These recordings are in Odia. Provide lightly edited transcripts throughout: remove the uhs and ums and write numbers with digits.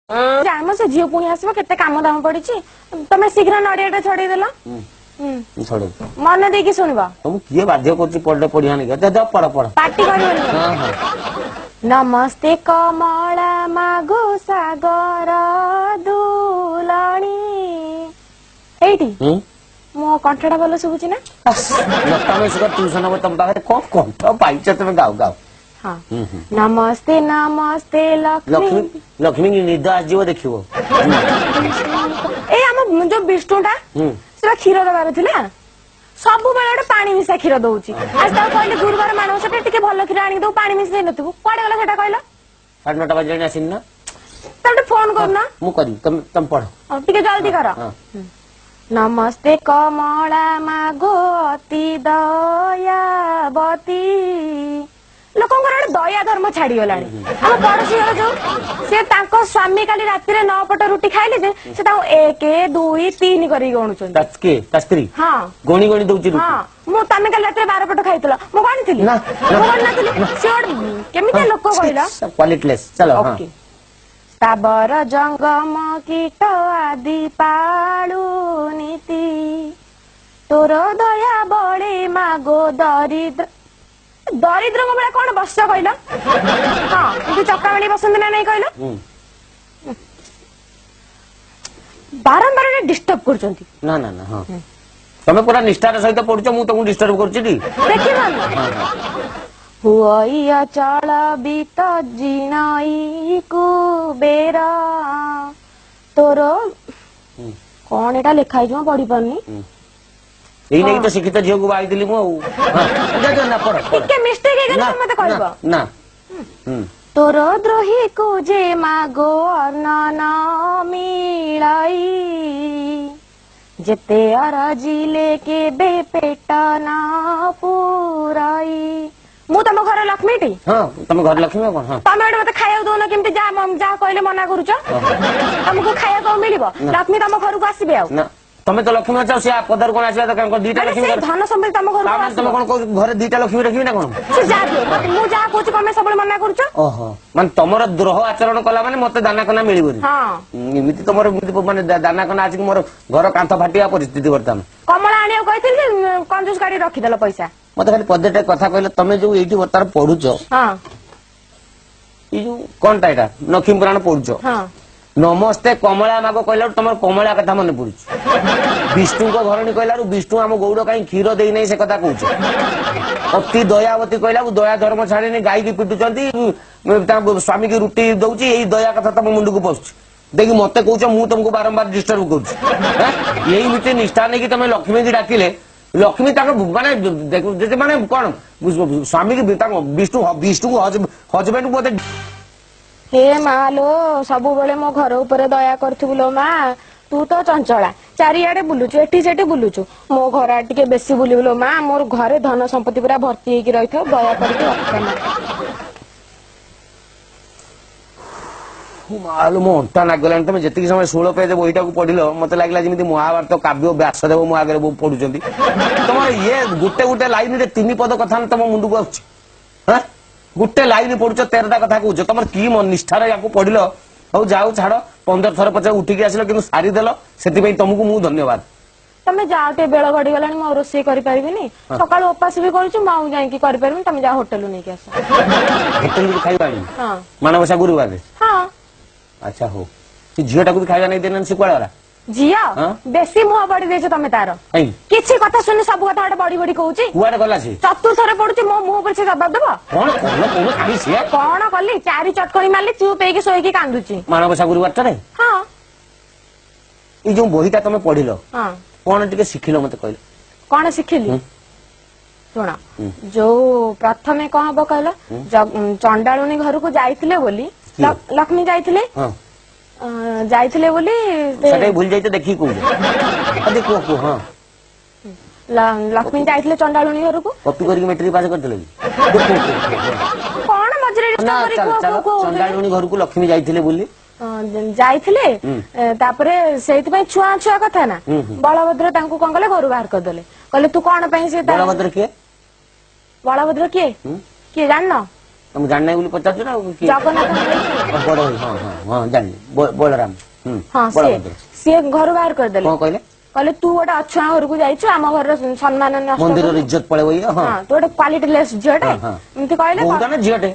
ଜାଣ, ସେ ଝିଅ ପୁଣି ଆସିବ, କେତେ କାମ ଦାମ ପଡିଛି। ତମେ ଶୀଘ୍ର ନଡିଆ ଟା ଛଡେଇଦେଲ। ମନ ଦେଇକି ଶୁଣିବ। ତମକୁ କିଏ ବାଧ୍ୟ କରୁଛି ପଢିଲେ ପଢିବା ନାଇଁ? ପଢ ପଢ, ପାଟି କରିବନି। ନମସ୍ତେ କମଳା ମାଗୋ ସାଗର ଦୁଲଣି। ଏଇଠି ମୋ କଣ୍ଠଟା ଭଲ ଶୁଭୁଛି ନା? ଲତା ମଙ୍ଗେଶକର ଟ୍ୟୁସନ ହବ ତମ ପାଖରେ। କଣ କଣ୍ଠ ପାଇଛ ତମେ! ଗାও ଗାও। ନମସ୍ତେ ନମସ୍ତେ ଲକ୍ଷ୍ମୀ। ଲକ୍ଷ୍ମୀ ନିଦ ଆସିଯିବ ଦେଖିବ। ଏଇ ଆମ ଯୋଉ ବିଷ୍ଣୁଟା, ସେଟା କ୍ଷୀର ଦେବାର ଥିଲା, ସବୁବେଳେ ଗୋଟେ ପାଣି ମିଶା କ୍ଷୀର ଦଉଛି। ଆଜି ତାକୁ କହିଲି ଗୁରୁବାର ମାଣବସା, ଟିକେ ଭଲ କ୍ଷୀର ଆଣିକି ଦବୁ, ପାଣି ମିଶେଇ ନଥିବୁ। କୁଆଡେ ଗଲା ସେଟା କହିଲ? 9:30 ବାଜିଲାଣି, ଆସିନି ନା? ତାକୁ ଟିକେ ଫୋନ କରୁନା। ମୁଁ କରିବି, ତମେ ତମେ ପଢ। ଟିକେ ଜଲଦି କର। ନମସ୍ତେ କମଳା ମାଗୋ ଅତି ଦୟାବତୀ। ଲୋକଙ୍କର ଗୋଟେ ଦୟା ଧର୍ମ ଛାଡିଗଲାଣି। ଆମ ପଡୋଶୀ ଘର ଯୋଉ, ସେ ତାଙ୍କ ସ୍ୱାମୀ କାଲି ରାତିରେ 9 ପଟ ରୁଟି ଖାଇଲେ ଯେ ସେ ତାଙ୍କୁ 1 2 3 କରିକି ଗଣୁଛନ୍ତି। ସ୍ତ୍ରୀ? ହଁ, ଗଣି ଗଣି ଦଉଛି। ହଁ। ମୁଁ ତମେ କାଲି ରାତିରେ 12 ପଟ ଖାଇଥିଲ, ମୁଁ ଗଣିଥିଲି? ମୁଁ ଗଣି ନଥିଲି। ସେ ଗୋଟେ କେମିତିଆ ଲୋକ କହିଲ? କ୍ୱାଲିଟିଲେସ୍। ଚାଲ। ଓକେ। ସ୍ଥାବର ଜଙ୍ଗମ କୀଟ ଆଦି ପାଳୁ ନୀତି, ତୋର ଦୟା ବଳେ ମାଗୋ ଦରିଦ୍ର। ଦରିଦ୍ରଙ୍କ ଭଳିଆ କଣ ବସିଛ କହିଲ? ହଁ, କିନ୍ତୁ ଚକା ବେଳି ବସନ୍ତି ନା ନାଇଁ କହିଲ? ବାରମ୍ବାର ଡିଷ୍ଟର୍ବ କରୁଛନ୍ତି। ନା ନା ନା, ହଁ, ତମେ ପୁରା ନିଷ୍ଠାର ସହିତ ପଢୁଛ, ମୁଁ ତମକୁ ଡିଷ୍ଟର୍ବ କରୁଛି ଟି? ଦେଖିବ। ହୁଅଇ ଅଚଳ ବିତ ଜିଣଇ କୁବେର ତୋର। କଣ ଏଟା ଲେଖା ହେଇଛି ମୁଁ ପଢି ପାରୁନି। ଏଇ ନେଇକି ତ ଶିକ୍ଷିତ ଝିଅକୁ ବାହାଇଥିଲି ମୁଁ। ଆଉ ଟିକେ ମିଷ୍ଟେକ୍ ହେଇଗଲେ ମତେ କହିବ ନା। ତୋର ଦ୍ରୋହୀକୁ ଯେ ମାଗୋ ଅନ୍ନ ନ ମିଳଇ, ଯେତେ ଅରଜିଲେ କେବେ ପେଟ ନ ପୁରଇ। ମୁଁ ତମ ଘର ଲକ୍ଷ୍ମୀଟି? ହଁ, ତମ ଘର ଲକ୍ଷ୍ମୀ। କଣ ତମେ ଗୋଟେ ମତେ ଖାଇବାକୁ ଦଉନ? କେମିତି ଯାହା ଯାହା କହିଲେ ମନା କରୁଛ? ତମକୁ ଖାଇବାକୁ ଆଉ ମିଳିବ? ଲକ୍ଷ୍ମୀ ତମ ଘରକୁ ଆସିବେ ଆଉ? ତମେ ତ ଲକ୍ଷ୍ମୀ ଅଛ, ସେ ପଦାରୁ କଣ ଆସିବା ଦରକାର? ଦିଟା ଲକ୍ଷ୍ମୀ, ଧନ ସମ୍ପତ୍ତି ତମ ଘରକୁ। ତମେ କଣ କହୁଛ, ଘରେ ଦିଟା ଲକ୍ଷ୍ମୀ ରଖିବି ନା କଣ? ସେ ଯାହା ଦିଅ, ମୁଁ ଯାହା କହୁଛି ତମେ ସବୁବେଳେ ମନା କରୁଛ। ଓହୋ, ମାନେ ତମର ଦ୍ରୋହ ଆଚରଣ କଲା ମାନେ ମତେ ଦାନା କନା ମିଳିବନି? ଏମିତି ତମର ମାନେ ଦାନା କନା ଆସିକି ମୋର ଘର କାନ୍ଥ ଫାଟିବା ପରିସ୍ଥିତି ବର୍ତ୍ତମାନ। କମଳା ଆଣିବାକୁ କହିଥିଲି, କଞ୍ଜୁସ କାଢି ରଖିଦେଲ ପଇସା। ମତେ ଖାଲି ପଦେଟେ କଥା କହିଲେ, ତମେ ଯୋଉ ଏଇଠି ବର୍ତ୍ତମାନ ପଢୁଛ, ଏଇ ଯୋଉ କଣଟା ଏଇଟା ଲକ୍ଷ୍ମୀ ପୁରାଣ ପଢୁଛ, ନମସ୍ତେ କମଳା ମାଗ କହିଲାରୁ ତମର କମଳା କଥା ମନେ ପଡୁଛି, ବିଷ୍ଣୁଙ୍କ ଘରଣୀ କହିଲାରୁ ବିଷ୍ଣୁ ଆମ ଗୌଡ଼ କାହିଁ କ୍ଷୀର ଦେଇନାହିଁ ସେ କଥା କହୁଛ, ଅତି ଦୟାବତୀ କହିଲାକୁ ଦୟା ଧର୍ମ ଛାଡ଼ିନି, ଗାଈକି ପିଟୁଛନ୍ତି, ତାଙ୍କ ସ୍ୱାମୀକି ରୁଟି ଦଉଛି, ଏଇ ଦୟା କଥା ତମ ମୁଣ୍ଡକୁ ପଶୁଛି। ଦେଖି ମତେ କହୁଛ ମୁଁ ତମକୁ ବାରମ୍ବାର ଡିଷ୍ଟର୍ବ କରୁଛି। ଏଇମିତି ନିଷ୍ଠା ନେଇକି ତମେ ଲକ୍ଷ୍ମୀକି ଡାକିଲେ ଲକ୍ଷ୍ମୀ ତାଙ୍କ ମାନେ ମାନେ କଣ ସ୍ୱାମୀକି ତାଙ୍କ ବିଷ୍ଣୁ ବିଷ୍ଣୁକୁ ହଜବେଣ୍ଡକୁ ବୋଧେ। ହେ ମା ଲୋ, ସବୁବେଳେ ମୋ ଘର ଉପରେ ଦୟା କରୁଥିବୁ ଲୋ ମା। ତୁ ତ ଚଞ୍ଚଳା, ଚାରିଆଡେ ବୁଲୁଛୁ, ଏଠି ସେଠି ବୁଲୁଛୁ, ମୋ ଘର ଆଡେ ଟିକେ ବେଶୀ ବୁଲିବୁ ଲୋ ମା। ମୋର ଘରେ ଧନ ସମ୍ପତ୍ତି ପୁରା ଭର୍ତ୍ତି ହେଇକି ରହିଥିବ, ଦୟା କରିକି ରଖିଥା ମା। ମାଲୋ, ମୋ ଅଣ୍ଟା ନାଗିଗଲାଣି। ତମେ ଯେତିକି ସମୟ 16 ପେଜ ବହିଟାକୁ ପଢିଲ, ମତେ ଲାଗିଲା ଯେମିତି ମହାଭାରତ କାବ୍ୟ ବ୍ୟାସଦେବ ମୋ ଆଗରେ ପଢୁଛନ୍ତି। ତମର ଇଏ ଗୋଟେ ଗୋଟେ ଲାଇନରେ 3 ପଦ କଥା ତମ ମୁଣ୍ଡକୁ ଆସୁଛି। ହଁ, ଗୋଟେ ଲାଇନ ପଢୁଛ, 13ଟା କଥା କହୁଛ। ତମର କି ନିଷ୍ଠାରେ ୟାକୁ ପଢିଲ? ହଉ ଯାଉ, ଛାଡ। 15 ଥର ପଛେ ଉଠିକି ଆସିଲ, କିନ୍ତୁ ସାରିଦେଲ, ସେଥିପାଇଁ ତମକୁ ମୁଁ ଧନ୍ୟବାଦ। ତମେ ଯାଅ, ଟିକେ ବେଳ ଗଡିଗଲାଣି, ମୁଁ ଆଉ ରୋଷେଇ କରିପାରିବିନି। ସକାଳୁ ଉପାସ ବି କରୁଛି, ମୁଁ ଆଉ ଯାଇକି କରିପାରିବିନି। ତମେ ଯାଅ ହୋଟେଲରୁ ନେଇକି ଆସ। ହୋଟେଲରୁ ଖାଇବା ଆଣିବି ମାଣବସା ଗୁରୁବାରରେ? ହଁ। ଆଚ୍ଛା ହଉ। ସେ ଝିଅଟାକୁ ବି ଖାଇବା ନେଇ ଦେଇନାହାନ୍ତି, ସେ କୁଆଡେ ଗଲା? ଝିଅ ବେଶୀ ମୁହଁ ବଢି ଦେଇଛ ତମେ ତାର। କିଛି କଥା ଶୁଣି ସବୁ କଥା ଗୋଟେ ବଢି ବଢି କହୁଛି। କୁଆଡେ ଗଲା ସେ? ଚତୁର୍ଥରେ ପଡୁଛି, ମୋ ମୁହଁ ଉପରେ ସେ ଜବାବ ଦବ? କଣ କଲ କଣ ଖାଲି ସିଏ? କଣ କଲି? 4 ଚଟକଣି ମାରିଲି, ଚୁପ୍ ହେଇକି ଶୋଇକି କାନ୍ଦୁଛି। ମାଣବସା ଗୁରୁବାରଟାରେ? ହଁ। ଏଇ ଯୋଉ ବହିଟା ତମେ ପଢିଲ, କଣ ଟିକେ ଶିଖିଲ ମତେ କହିଲ? କଣ ଶିଖିଲି ଶୁଣ। ଯୋଉ ପ୍ରଥମେ କଣ ହବ କହିଲ, ଚଣ୍ଡାଳୁଣୀ ଘରକୁ ଯାଇଥିଲେ ବୋଲି ଲକ୍ଷ୍ମୀ ଯାଇଥିଲେ, ଯାଇଥିଲେ ବୋଲି ସେଟା ଭୁଲି ଯାଇଛ, ଦେଖିକି କହୁଛ। କୁହ କୁହ। ହଁ, ଲକ୍ଷ୍ମୀ ଯାଇଥିଲେ ଚଣ୍ଡାଳୁଣୀ ଘରକୁ। କପି କରିକି ମେଟ୍ରିକ ପାସ୍ କରିଥିଲେ କି କଣ? ମଝିରେ ଚଣ୍ଡାଳୁଣୀ ଘରକୁ ଲକ୍ଷ୍ମୀ ଯାଇଥିଲେ ବୋଲି ଯାଇଥିଲେ, ତାପରେ ସେଇଥିପାଇଁ ଛୁଆ ଛୁଆ କଥା ନା, ବଳଭଦ୍ର ତାଙ୍କୁ କଣ କଲେ, ଘରୁ ବାହାର କରିଦେଲେ। କହିଲେ ତୁ କଣ ପାଇଁ ସେ ବଳଭଦ୍ର କିଏ? ବଳଭଦ୍ର କିଏ କିଏ ଜାଣିନ? ମୁଁ ଜାଣିନାହିଁ ବୋଲି ପଚାରୁଛୁ ନା? ଜଗନ୍ନାଥ ବଡ ଭାଇ। ହଁ ହଁ ହଁ, ଜାଣିଲି, ବଳରାମ। ହଁ, ସିଏ ଘରୁ ବାହାର କରିଦେଲେ। କଣ କହିଲେ? କହିଲେ ତୁ ଗୋଟେ ଅଛୁଆଁ ଘରକୁ ଯାଇଛୁ, ଆମ ଘରର ସମ୍ମାନ, ମନ୍ଦିରର ଇଜ୍ଜତ ପଳେଇବ। ହଁ, ତୁ ଗୋଟେ କ୍ୱାଲିଟି ଲେସ୍ ଝିଅଟେ, ଏମିତି କହିଲେ। ନା ଝିଅଟେ।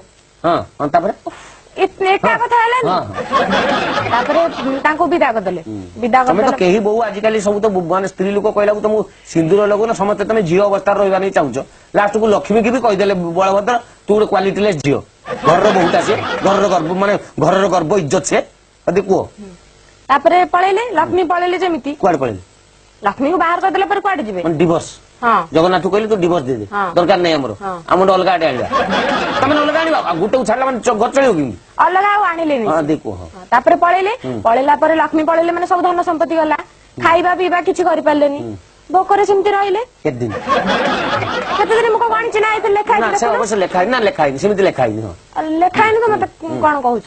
ହଁ ହଁ, ତାପରେ ଏକା କଥା ହେଲାନି। ତାପରେ ତାଙ୍କୁ ବିଦା କରିଦେଲେ। ବିଦା ତମେ ତ କେହି ବୋହୁ ଆଜିକାଲି ସବୁ ତ ମାନେ ସ୍ତ୍ରୀ ଲୋକ କହିଲାକୁ ତମକୁ ସିନ୍ଦୁର ଲଗୁନ, ସମସ୍ତେ ତମେ ଝିଅ ଅବସ୍ଥାରେ ରହିବା ନେଇ ଚାହୁଁଛ। ଲାଷ୍ଟକୁ ଲକ୍ଷ୍ମୀକି ବି କହିଦେଲେ ବଳଭଦ୍ର, ତୁ ଗୋଟେ କ୍ୱାଲିଟି ଲେସ୍ ଝିଅ। ଘରର ବୋହୁଟା ସିଏ, ଘରର ଗର୍ବ, ମାନେ ଘରର ଗର୍ବ ଇଜ୍ଜତ ସିଏ। ଯଦି କୁହ। ତାପରେ ପଳେଇଲେ, ଲକ୍ଷ୍ମୀ ପଳେଇଲେ। ଯେମିତି କୁଆଡେ ପଳେଇଲେ? ଲକ୍ଷ୍ମୀକୁ ବାହାର କରିଦେଲା ପରେ କୁଆଡେ ଯିବେ? ଡିଭୋର୍ସ। ଜଗନ୍ନାଥ କହିଲେ ତୁ ଡିଭୋର୍ସ ଦେଇଦେ, ଦରକାର ନାହିଁ ଆମର, ଆମର ଅଲଗା ଆଡେ ଆଣିବା। ତମେ ଅଲଗା ଆଣିବା, ଆଉ ଗୋଟେ ଛାଡିଲା ମାନେ ଘର ଚଳିବ କେମିତି? ଅଲଗା ଆଉ ଆଣିଲେନି। କୁହ। ତାପରେ ପଳେଇଲେ। ପଳେଇଲା ପରେ, ଲକ୍ଷ୍ମୀ ପଳେଇଲେ ମାନେ ସବୁ ଧନ ସମ୍ପତ୍ତି ଗଲା, ଖାଇବା ପିଇବା କିଛି କରିପାରିଲେନି, ଭୋକରେ ସେମିତି ରହିଲେ। କେତେ ଦିନ? କେତେ ଦିନ ମୁଁ କଣ ଗଣିଛି ନା ଏଥିରେ ଲେଖା ହେଇଛି? ଅବଶ୍ୟ ଲେଖା ହେଇନି ନା, ଲେଖା ହେଇନି, ସେମିତି ଲେଖା ହେଇନି। ଲେଖା ହେଇନି ତ ମତେ କଣ କହୁଛ?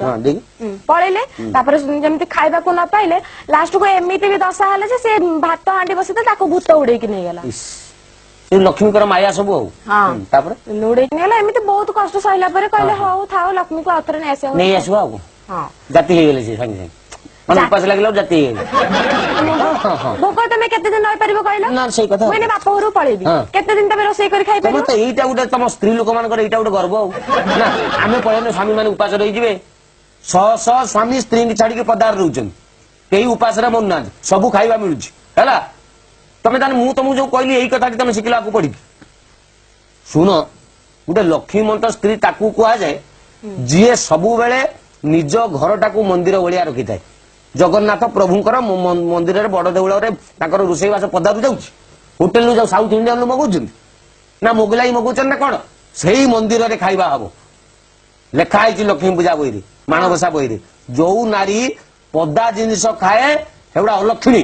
ପଳେଇଲେ। ତାପରେ ଯେମିତି ଖାଇବାକୁ ନ ପାଇଲେ, ଲାଷ୍ଟକୁ ଏମିତି ବି ଦଶା ହେଲେ ଯେ ସେ ଭାତ ହାଣ୍ଡି ବସିଥିଲେ, ତାକୁ ଭୂତ ଉଡେଇକି ନେଇଗଲା। ସେ ଲକ୍ଷ୍ମୀଙ୍କର ମାୟା ସବୁ ଆଉ। ତାପରେ ଉଡେଇକି ନେଇଗଲା। ଏମିତି ବହୁତ କଷ୍ଟ ସହିଲା ପରେ କହିଲେ ହଉ ଥାଉ, ଲକ୍ଷ୍ମୀକୁ ଆଉଥରେ ନେଇ ଆସିବା, ନେଇ ଆସିବା। ଆଉ ଜାତି ହେଇଗଲେ ସେ ସାଙ୍ଗେ ସାଙ୍ଗେ, ମାନେ ଉପାସ ଲାଗିଲା, ଜାତି ହେଇଗଲେ। ଭୋକ ତମେ କେତେ ଦିନ ରହିପାରିବ କହିଲ? ନା, ସେଇ କଥା। ମୁଁ ବାପ ଘରକୁ ପଳେଇବି, କେତେ ଦିନ ତମେ ରୋଷେଇ କରି ଖାଇପାରିବ? ତ ଏଇଟା ଗୋଟେ ତମ ସ୍ତ୍ରୀ ଲୋକମାନଙ୍କର ଏଇଟା ଗୋଟେ ଗର୍ବ ଆଉ ନା, ଆମେ ପଳେଇଲେ ସ୍ୱାମୀ ମାନେ ଉପାସ ରହିଯିବେ। ଶହ ଶହ ସ୍ୱାମୀ ସ୍ତ୍ରୀଙ୍କୁ ଛାଡିକି ପଦାରେ ରହୁଛନ୍ତି, କେହି ଉପାସରେ ମରୁନାହାନ୍ତି, ସବୁ ଖାଇବା ମିଳୁଛି। ହେଲା ତମେ ତାହେଲେ ମୁଁ ତମକୁ ଯୋଉ କହିଲି ଏଇ କଥାଟି ତମେ ଶିଖିଲା ଆକୁ ପଢିକି ଶୁଣ। ଗୋଟେ ଲକ୍ଷ୍ମୀମନ୍ତ ସ୍ତ୍ରୀ ତାକୁ କୁହାଯାଏ ଯିଏ ସବୁବେଳେ ନିଜ ଘରଟାକୁ ମନ୍ଦିର ଭଳିଆ ରଖିଥାଏ। ଜଗନ୍ନାଥ ପ୍ରଭୁଙ୍କର ମନ୍ଦିରରେ ବଡ ଦେଉଳରେ ତାଙ୍କର ରୋଷେଇବାସ ପଦାରୁ ଯାଉଛି, ହୋଟେଲରୁ ଯାଉ, ସାଉଥ ଇଣ୍ଡିଆନରୁ ମଗଉଛନ୍ତି ନା ମୋଗଲାଇ ମଗଉଛନ୍ତି ନା କଣ? ସେଇ ମନ୍ଦିରରେ ଖାଇବା ହବ। ଲେଖା ହେଇଛି ଲକ୍ଷ୍ମୀ ପୂଜା ବହିରେ, ମାଣବସା ବହିରେ, ଯୋଉ ନାରୀ ପଦା ଜିନିଷ ଖାଏ ସେଗୁଡା ଅଲକ୍ଷ୍ମୀ,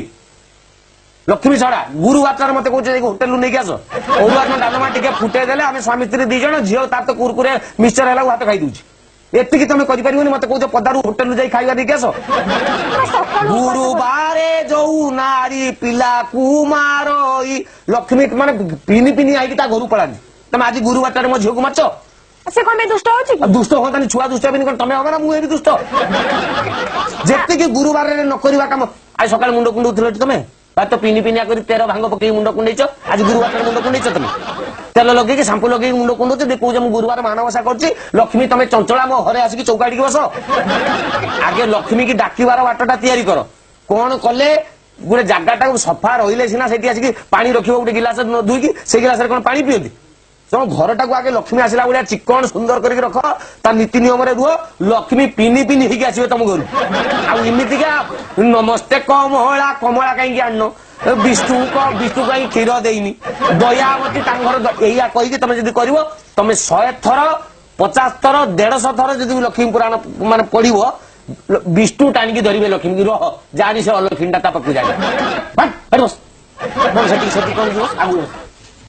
ଲକ୍ଷ୍ମୀ ଛଡା। ଗୁରୁବାରରେ ମତେ କହୁଛ ଯାଇକି ହୋଟେଲରୁ ନେଇକି ଆସ ଅରୁଆ ଡାଲମା ଟିକେ ଫୁଟେଇ ଦେଲେ ଆମେ ସ୍ୱାମୀ ସ୍ତ୍ରୀ ଦି ଜଣ, ଝିଅ ତାର ତ କୁରକୁରେ ମିକ୍ସଚର ହେଲା ଭାତ ଖାଇ ଦଉଛି। ଏତିକି ତମେ କରିପାରିବନି, ମତେ କହୁଛ ପଦାରୁ ହୋଟେଲରୁ ଯାଇ ଖାଇବା ନେଇକି ଆସ। ଗୁରୁବାରେ ଯୋଉ ନାରୀ ପିଲାକୁ ମାରଇ, ଲକ୍ଷ୍ମୀ ମାନେ ପିନି ପିନି ଆଇକି ତା ଘରୁ ପଳାନ୍ତି। ତମେ ଆଜି ଗୁରୁବାରଟାରେ ମୋ ଝିଅକୁ ମାରୁଛ? ସେ କଣ ପାଇଁ ଦୁଷ୍ଟ ହଉଛି? ଦୁଷ୍ଟ ହୁଅନ୍ତାନି? ଛୁଆ ଦୁଷ୍ଟ ହେବେନି କଣ ତମେ ହବ ନା ମୁଁ ହେବି ଦୁଷ୍ଟ? ଯେତିକି ଗୁରୁବାରରେ ନ କରିବା କାମ। ଆଜି ସକାଳେ ମୁଣ୍ଡ କୁଣ୍ଡଉଥିଲ ତମେ ତ ପିନି ପିନିଆ କରି ତେର ଭାଙ୍ଗ ପକେଇକି ମୁଣ୍ଡ କୁଣ୍ଡେଇଛ। ଆଜି ଗୁରୁବାରରେ ମୁଣ୍ଡ କୁଣ୍ଡେଇଛ ତମେ? ତେଲ ଲଗେଇକି ସାମ୍ପୁ ଲଗେଇକି ମୁଣ୍ଡ କୁଣ୍ଡଉଛ, କହୁଛ ମୁଁ ଗୁରୁବାର ମାଣବସା କରୁଛି। ଲକ୍ଷ୍ମୀ ତମେ ଚଞ୍ଚଳା, ମୋ ଘରେ ଆସିକି ଚୌକାଟିକି ବସ। ଆଗେ ଲକ୍ଷ୍ମୀ କି ଡାକିବାର ବାଟଟା ତିଆରି କର। କଣ କଲେ ଗୋଟେ ଜାଗାଟାକୁ ସଫା ରହିଲେ ସିନା ସେଠି ଆସିକି ପାଣି ରଖିବ। ଗୋଟେ ଗିଲାସ ଧୋଇକି ସେଇ ଗିଲାସରେ କଣ ପାଣି ପିଅନ୍ତି? ତମ ଘରଟାକୁ ଆଗେ ଲକ୍ଷ୍ମୀ ଆସିଲା ଭଳିଆ ଚିକଣ ସୁନ୍ଦର କରିକି ରଖ, ତା ନୀତି ନିୟମରେ ରୁହ, ଲକ୍ଷ୍ମୀ ପିନି ପିନି ହେଇକି ଆସିବେ ତମ ଘରୁ। ଆଉ ଏମିତିକା ନମସ୍ତେ କମଳା, କମଳା କାହିଁକି ଆଣିନ, ବିଷ୍ଣୁଙ୍କ ବିଷ୍ଣୁ କାହିଁ କ୍ଷୀର ଦେଇନି, ଦୟାବତୀ ତାଙ୍କ ଘର, ଏଇଆ କହିକି ତମେ ଯଦି କରିବ, ତମେ 100 ଥର 50 ଥର 150 ଥର ଯଦି ଲକ୍ଷ୍ମୀ ପୁରାଣ ମାନେ ପଢିବ, ବିଷ୍ଣୁ ଟାଣିକି ଧରିବେ ଲକ୍ଷ୍ମୀ, ରହ ଜାଣି ସେ ଅଲକ୍ଷ୍ମୀଟା ତା ପାଖକୁ ଜାଣି। ବସ ସେଠି, ସେଠି କଣ ଯିବ ଆଗକୁ।